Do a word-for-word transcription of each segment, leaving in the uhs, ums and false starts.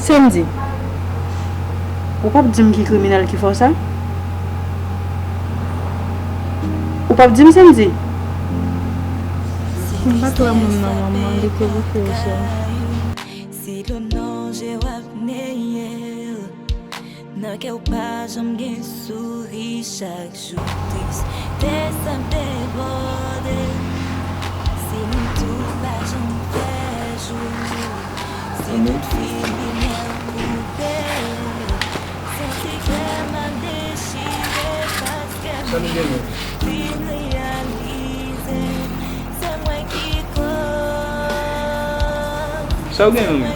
Sandy, ou p ap di m ki kriminèl ki fè w sa? Ou p ap di m, Sandy? M pa t wè moun nan, manman, li te bouke w, cheri. Si dlo nan je w ap neye l, nan kè w pa janm gen souri, chak jou tristès ap debòde. Si nou tou pa janm fè jou, si tout fini men koupe, santi kè m ap dechire paske m vin reyalize se mwen ki koz. Sa w gen, manmi?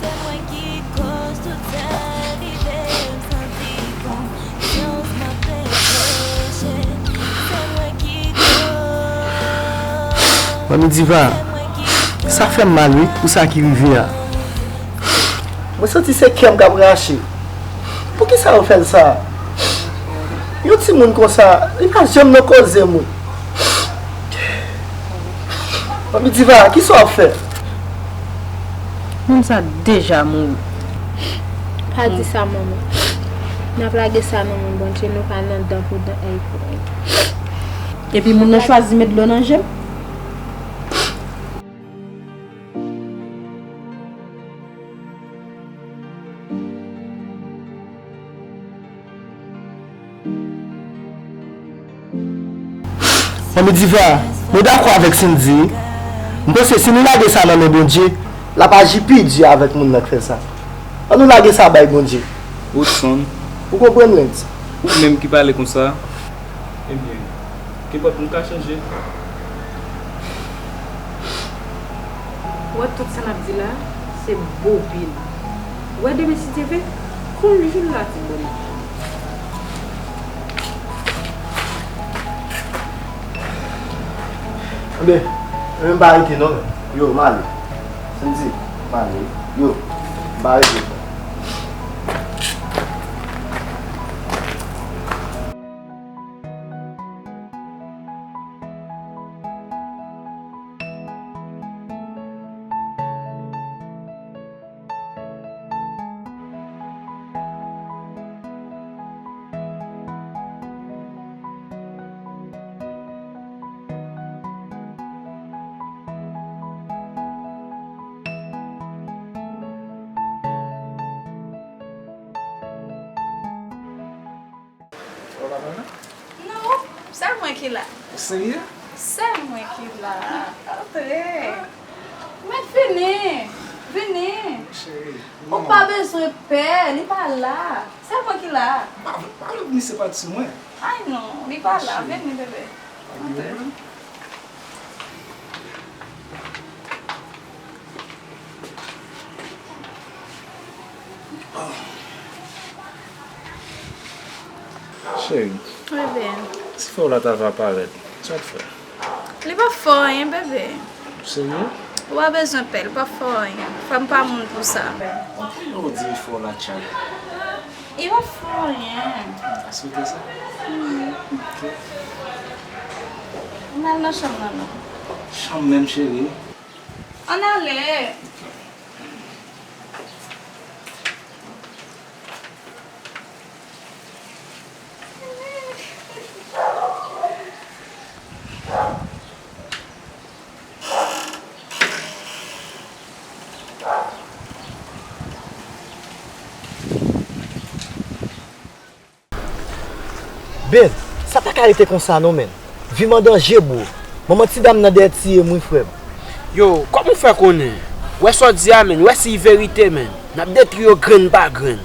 Se mwen ki koz tout sa rive m, santi konsyans m ap reflechi. Se mwen ki koz. Manmi Diva, sa fè m mal, wi, pou sa ki rive a. Mwen santi se kè m k ap rache. Poukisa yo fè l sa? Yon timoun konsa, li pa janm nan koze m, wi. Manmi Diva, kisa w ap fè? Moun sa deja mouri. Pa di sa, manman. N ap lage sa nan men Bondye, nou pa nan dan pou dan, èy pou èy. Epi moun nan chwazi met dlo nan je m. Manmi Diva, mwen dakò avèk Sandy. M panse si nou lage sa nan men Bondye, l ap aji pi di avèk moun nan k fè sa. An nou lage sa bay Bondye. Woodson. Ou konprann, Lens? Ou menm ki pale konsa? Ebyen, kenpòt, m ka chanje. Ou wè tout sa n ap di la, se bobil. Ou wè demen si Dye vle, konn jou l la, ti bonè. Ebyen, ebyen, m pa rete non, men. Yo, m ale. Sandy, m ale. Yo, m pa rete. Ou pa konnen? Non, sèl mwen ki la. Ou serye? Sèl mwen ki la. Antre. Mwen vini. Vini. Cheri, ou pa bezwen pè, li pa la. Sèl mwen ki la. Pa, pa vle pou misye pati sou mwen. Ay non, li pa la. Cheri. Vini, bebe. Antre. Cheri, bebe, ti frè w la ta va parèt, sa w ap fè? Li p ap fè w anyen, bebe. Serye? Ou pa bezwen pè, li p ap fè w anyen. Frè m pa moun pou sa. Anpil lè w di frè w la tchak. Li p ap fè w anyen. Ou swete sa? Hmm. Ok. Ann al nan chanm nan non. Chanm menm, cheri? Ann ale. Ben, sa pa ka rete konsa non, menn. Vi m an danje, bro. Manman ti dam nan dèyè tiye m, wi, frè m. Yo, kòman w fè konnen? W wè sa w di a, menn, w wè si verite, menn. N ap detwi yo grenn pa grenn.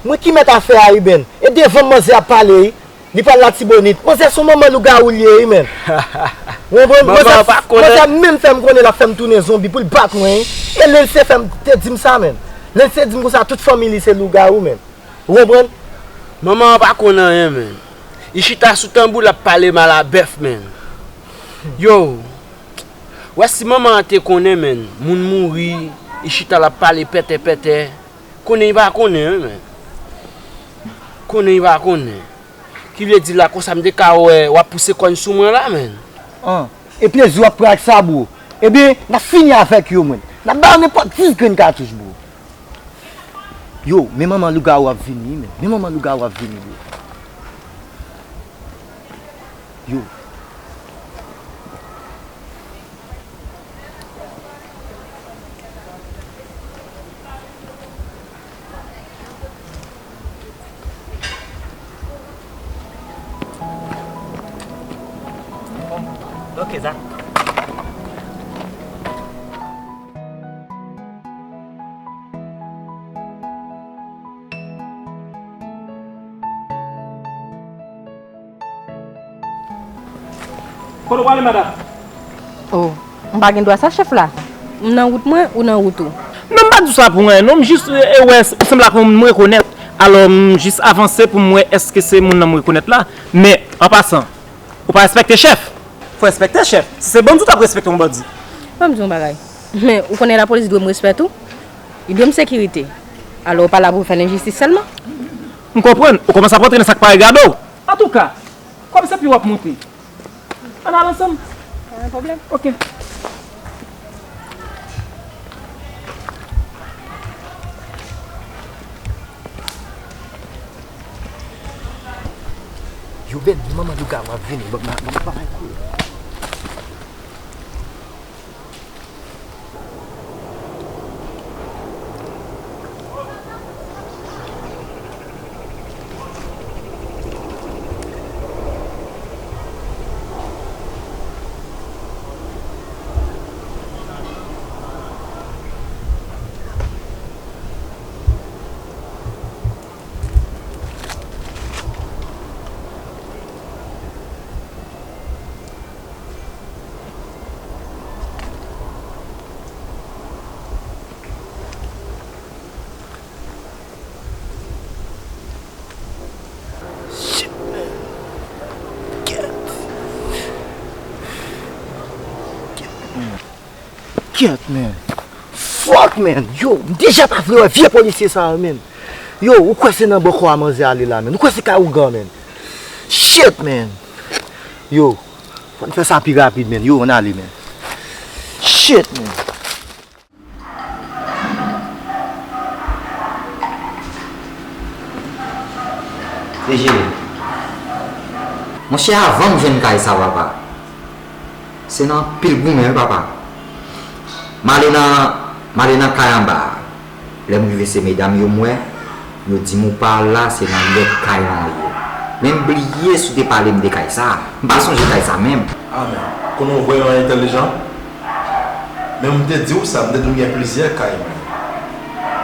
Mwen ki mèt afè a, wi, Ben. E devan m manzè ap pale, wi. Li pral Latibonit. Manzè se yon manman lougawou l ye, wi, menn. Ou konprann? Manman an pa konnen. Manzè, manzè menm fè m konnen l ap fè m tounen zonbi pou l bat mwen, wi. E Lensé fè m te di m sa, menn. Lensé di m konsa tout fanmi li se lougawou, menn. Ou konprann? Manman an pa konn anyen, menn. Li chita sou tanbou, l ap pale mal a bèf, menn. Yo, w wè si manman an te konnen, menn, moun mouri, li chita l ap pale pètèpètè. Konnen li pa konnen, wi, menn. Konnen li pa konnen. Ki vle di la konsa m te ka wè w ap pouse kòn sou mwen la, menn. An, e plezi w ap pran ak sa, bro. Ebyen, n ap fini avèk yo, menn. N ap ba yo nenpòt dis grenn katouch, bro. Yo, men manman lougawou ap vini, wi, men. Men manman lougawou ap vini, bro. Yo. Ok, sa. Kote w prale, madanm? Oh, m pa gen dwa sa, chèf la. M nan wout mwen, ou nan wout ou. Non, m pa di w sa pou anyen, non, m jis, e, e, wè, ou sanble ak yon moun m rekonèt. Alò, m jis avanse pou m wè èske se moun nan m rekonèt la. Men, an pasan, ou pa respekte chèf. Fò respekte chèf. Si se bandi, w t ap respekte yon bandi. Ban m di w yon bagay. Men, ou konnen lapolis dwe m respè tou. Li dwe m sekirite. Alò, ou pa la pou fè lenjistis sèlman. M konprann. Ou kòmanse ap rantre nan sa k pa regade w. Antouka, kòb se pi w ap monte. Ann al ansanm. Pa gen pwoblèm. Ok. Yo, Ben, manman lougawou ap vini. Ban m, ban m, ban m bay kou. Shit, man. Kyèt. Kyèt, man. Kyèt, man. Fuck, man. Yo, m deja pa vle wè vye polisye sa yo, man. Yo, ou kwè se nan bò kò a manzè ale la, man? Ou kwè se kay ougan, man? Shit, man. Yo, fò n fè sa pi rapid, man. Yo, ann ale, man. Shit, man. Dejele. Monchè, avan m jwenn kay sa, papa, se nan anpil goumen, wi, papa. M ale nan, m ale nan kay anba a. Lè m rive, se medam yo m wè. Yo di m ou pa la, se nan lòt kay lan w ye. Men m bliye si w te pale m de kay sa. M pa sonje kay sa menm. A, men, konnen w vrèman entèlijan. Men m te di w sa, m te di w m gen plizyè kay, men.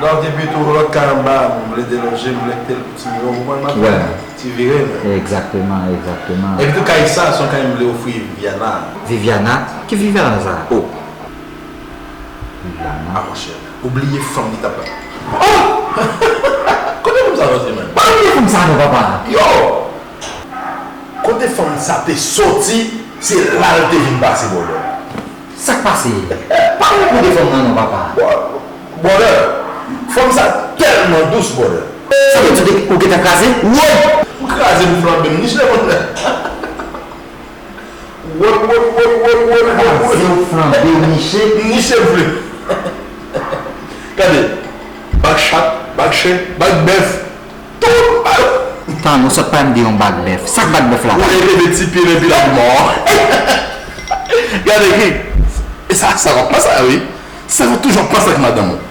Donk, epi tou, lòt kay anba a, m vle deloje, m vle kite l pou ti miwo, ou konprann m ap di w? Ti vire, men. Egzakteman, egzakteman. Epi tou, kay sa, se yon kay m vle ofri Viviana. Viviana? Ki Viviana sa? Oh. Viviana? A, monchè. Ou bliye fanm li t ap la. Oh! Kote fanm sa soti, menm? Pa bliye fanm sa non, papa. Yo! Kote fanm sa te soti, se la l te vin pase, brother. Sa k pase? Pa bliye kote fanm nan non, papa. Bro-, brother, fanm sa tèlman dous, brother. Sa vle di ou gentan kraze? Woy! M kraze, m flanbe, m niche, brother. Wòy, wòy, wòy, wòy, wòy, wòy, wòy. Kraze w, flanbe w, niche. Niche m fle. Gade, bak chat, bak chen, bak bèf. Tout bak. Tan, ou sot pale m de yon bak bèf. Sa k bak bèf la? Ou leve de ti pye nan vilaj mò. Gade, ki, e sa, sa w ap panse a, wi. Sa w toujou ap panse ak madanm ou.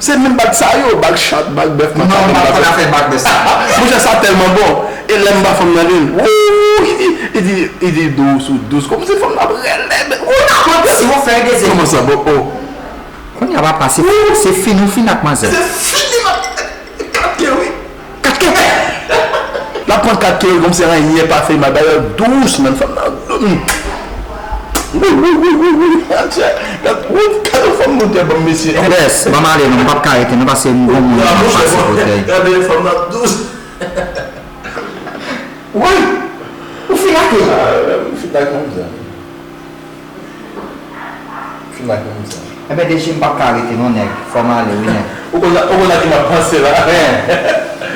Se menm bag sa yo, bag chat, bag bèf, makak, bag fèt. Non, m pa konn afè bag bèf sa. Monchè, sa tèlman bon. E lè m ba fanm nan li, wouy, li di, li di, li di dous ou dous. Kòmsi fanm nan ap rele, men, wouy, kote si w fè dezye. Kòman sa, bon, oh. Kounye a papa, se, se fini w fini ak manzè. Se fini, man. Kat kè, wi. Kat kè. L ap pran kat kè, kòmsi anyen pa fè mal, bagay dous, men fanm nan, mm. Wi, wi, wi, wi, wi. Gad, wi, gad yon fanm montè ban m, mesye. Bès, ban m ale non, m p ap ka rete non, paske m gon moun m ap pase kote. Gade fanm nan dous. Woy! Ou fin ak li? Ah, m fin ak manzè. Fin ak manzè. Enben, Deji, m p ap ka rete non, nèg. Fò m ale, wi, nèg. Ou konn, ou konn a ki m ap panse la?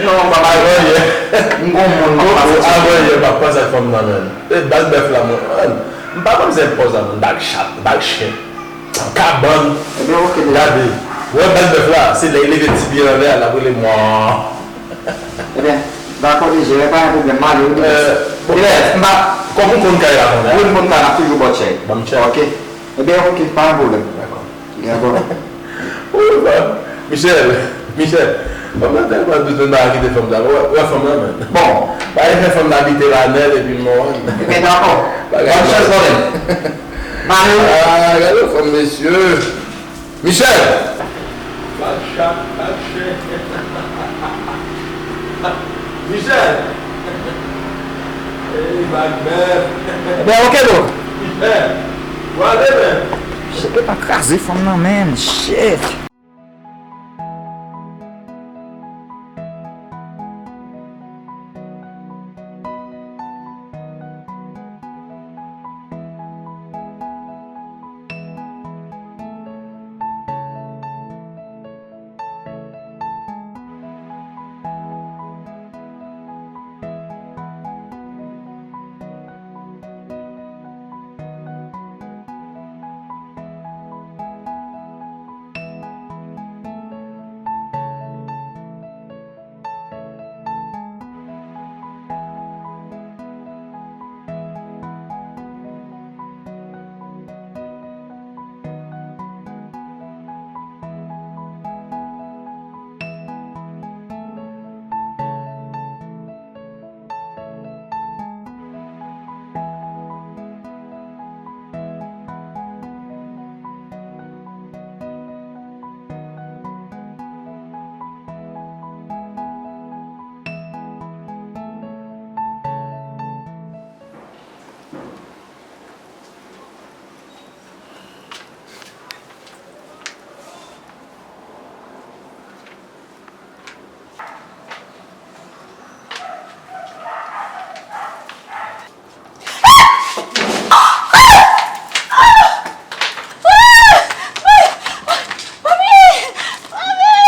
Non, papa. Avan yè. M gon moun m ap pase. Avan yè, m ap panse ak fanm nan, menm. E, bag bèf la, mwen, m pa konn se pòz la, menm. Bag chat, bag chen. Kabann. Ebyen, oke, deja. Gade. Ou wè bèl bèf la, se lè li leve ti pye l anlè a, l ap rele mwen. Ebyen, dakò, deja, pa gen pwoblèm, m ale, wi, deja. Ebyen, m pa. Kòm ou konn kay la konnen. Wi, m konn kay la, m ap toujou ba w tchèk. Ban m tchèk. Oke. Ebyen, oke, pa gen pwoblèm. Dakò. Gen pwoblèm. Michel, Michel, fanm nan tèlman dous, men pa kite fanm sa. Wè, wè fanm nan, men. Bon. Pa fè fanm nan abite la nèt, epi mwen. Ebyen, dakò. Bagay. Bòn chans, bòdèl. Mare. Ah, gade fanm, mesye. Michel! Bat chat, bat chen. Michel! Ey, bat bèf. Ebyen, oke, bro. Michel! Wale, men. Shit, gentan kraze fanm nan, men. Shit.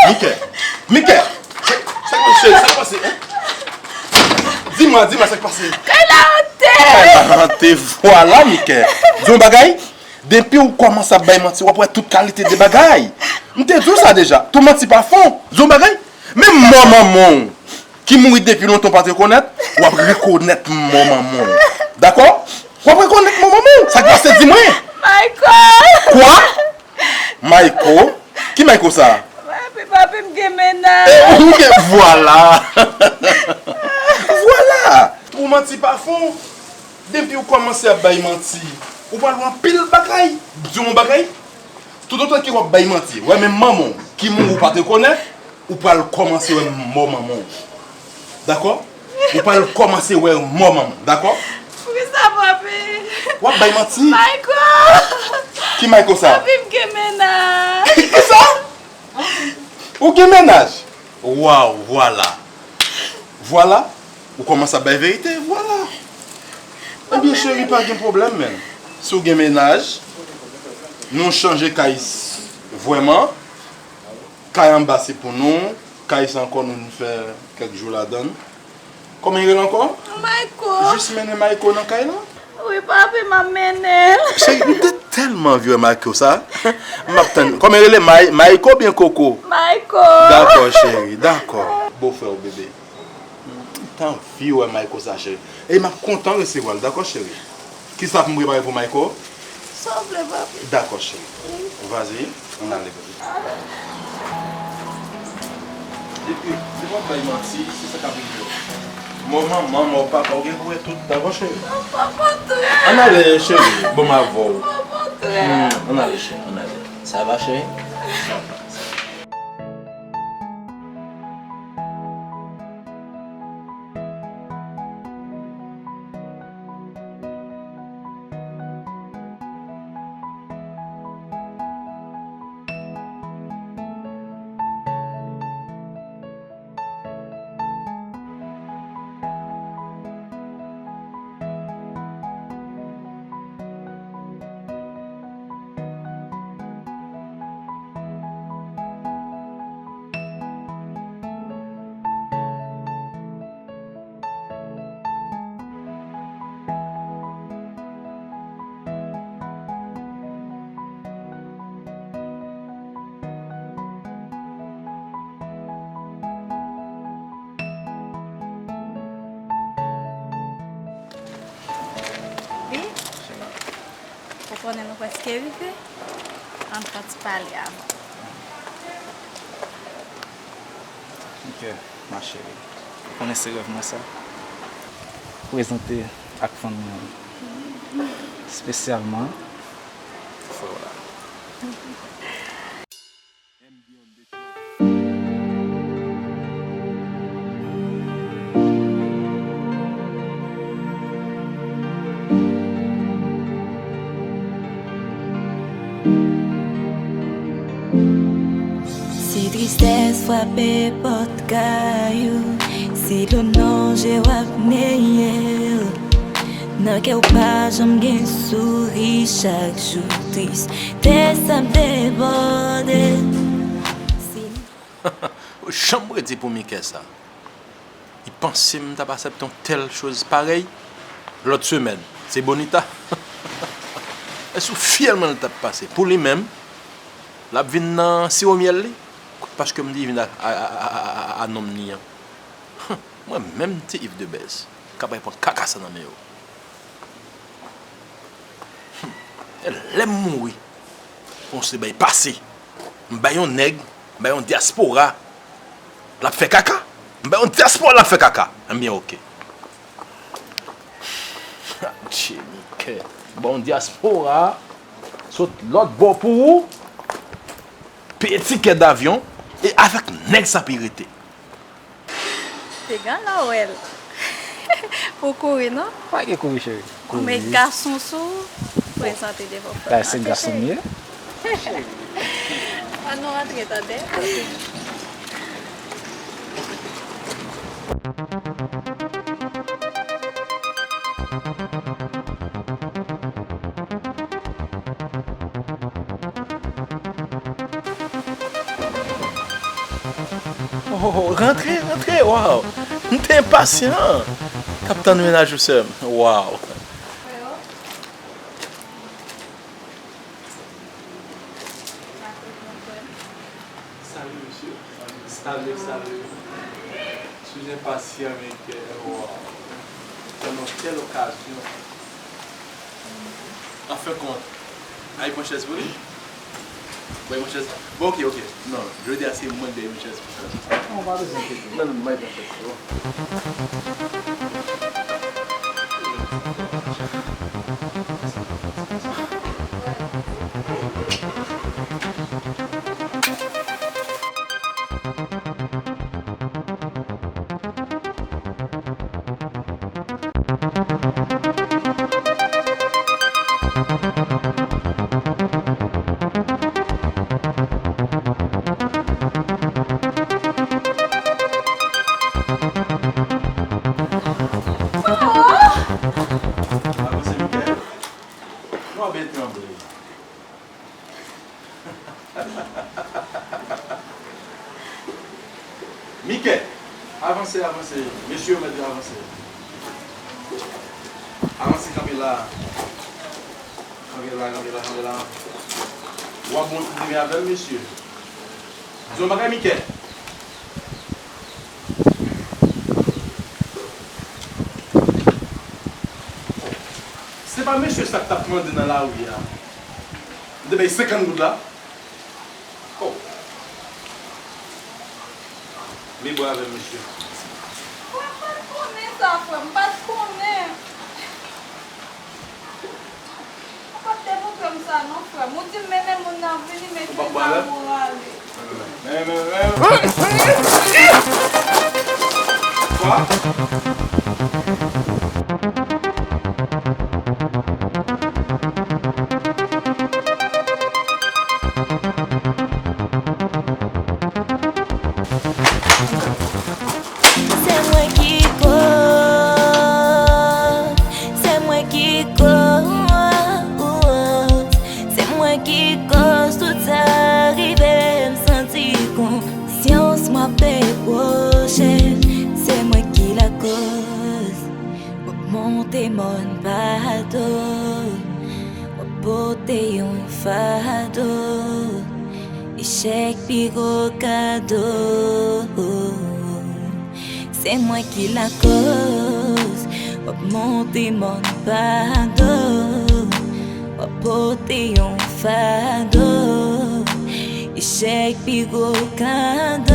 Mike! Mike! Sa, sa k pase, cheri? Sa k pase, hein? Di mwen, di mwen sa k pase. Kay la ante! Kay la ante, vwala, Mike. Di yon bagay, depi ou kòmanse ap bay manti, w ap wè tout kalite de bagay. M te di w sa deja. Tou manti pa fon. Di yon bagay, menm mò manman w ki mouri depi lontan w pa t rekonèt, w ap rekonèt mò manman w. Dakò? W ap rekonèt mò manman w. Sa k pase, di mwen? Mayko! Kwa? Mayko? Ki Mayko sa? Papi, papi, m gen mennaj. E, ou gen, vwala. Vwala. Twou manti pa fon. Depi w kòmanse ap bay manti, ou pral wè anpil bagay. Di yon bagay. Toutotan ke w ap bay manti, wè menm manman w ki mouri ou pa t rekonèt, ou pral kòmanse wè mò manman w. Dakò? Ou pral kòmanse wè mò manman w. Dakò? Poukisa, papi? W ap bay manti. Mayko! Ki Mayko sa? Papi, m gen mennaj. Ki sa? Ou gen mennaj? Waw, vwala. Vwala. Ou kòmanse ap bay verite, vwala. Ebyen, cheri, pa gen pwoblèm, menn. Si w gen mennaj, nou chanje kay s-, vrèman. Kay anba se pou nou. Kay sa ankò nou vin fè kèk jou ladan l. Kòman l rele ankò? Mayko. Jis mennen Mayko nan kay la? Wi, papi, m ap mennen l. Cheri, m te tèlman anvi wè Mayko sa. M ap tann. Kòman l rele? May-, Mayko oubyen Koko? Mayko. Dakò, cheri, dakò. Bofrè w, bebe. M t anvi wè Mayko sa, cheri. E m ap kontan resevwa l, dakò, cheri? Kisa pou m prepare pou Mayko? Sa w vle, papi. Dakò, cheri. Vas-y, ann ale, bebe. Depi, depi w ap bay manti, se sa k ap rive w. Mò manman, mò papa, ou gen pou wè tout, dakò, cheri? Papa, pa trè. Ann ale, cheri. Bon, m avè w. Papa, pa trè. Hmm, ann ale, cheri, ann ale. Ça va, chérie? Ça va, ça va. Konnen nou prèske rive. Ann fè yon ti pale avan. Ok, ma chérie. Ou konnen se rèv mwen sa. Prezante ak fanmi an. Espesyalman frè w la. Si tristès frape pòt kay ou, si dlo nan je w ap neye l, nan kè w pa janm gen souri, chak jou tristès ap debòde. Si Ou janm redi pou Mike sa. Li panse m t ap aksepte yon tèl choz parèy? Lòt semèn, se Bonita. E sou fyèl mwen l t ap pase. Pou li menm, l ap vin nan siwo myèl li? Paske m di vin a, a, a, a, a, a nonm li an. Mwen menm, ti Yves Debèz, ka bay pran kaka sa nan men yo. Lè m mouri, pou yon seri bagay pase, m bay yon nèg, m bay yon dyaspora, l ap fè kaka. M bay yon dyaspora, l ap fè kaka. Ebyen, oke. Adje, Mike. M bay yon dyaspora, sot lòt bò pou ou, peye tikè davyon, e avèk nèg sa ap rete. Piga lè w wè l. Ou kouri, non? Pa gen kouri, cheri. Ou met gason sou ou, prezante devan frè. Sa se gason m ye. Ann nou rantre, tande. Oh, rantre, rantre, waw. M te enpasyan. T ap tann mennaj ou, sè m. Waw. Salut, monsieur. Salut, salut. Je suis impatient, Mike. Waw. Dans quelle occasion? An fen kont, ay pran chèz pou li? Bay yon chèz. Bon, ok, ok. Non, jodi a se mwen ki bay yon chèz pou sa. Non, pa bezwen enkyete. Non, non, bay yon chèz, se bon. Avanse, Mike. Mwen byen tranble. Mike, avanse, avanse. Mesye yo mèt avanse. Avanse, kanpe la. Kanpe la, kanpe la, kanpe la. W ap bon timoun avè m, mesye. Di yon bagay, Mike. Se pa mesye sa k t ap mande nan lari a. M te bay senkant goud la. Oh. Vin bwè avè m, mesye. Mwen pa t konnen sa, frè m, m pa t konnen. Ou pa t te montre m sa non, frè m. Ou di m mennen moun nan vini, men jodi a ou rale. Kwa? Se mwen ki koz, se mwen ki koz, se mwen ki koz tout sa rive m santi konsyans mwen ap repwoche l, se mwen ki lakoz. W ap monte mòn pa do, w ap pote yon fado. Echèk pi gwo kado. Se mwen ki lakoz, w ap monte mòn pa do, w Pote yon fado, echèk pi gwo kado.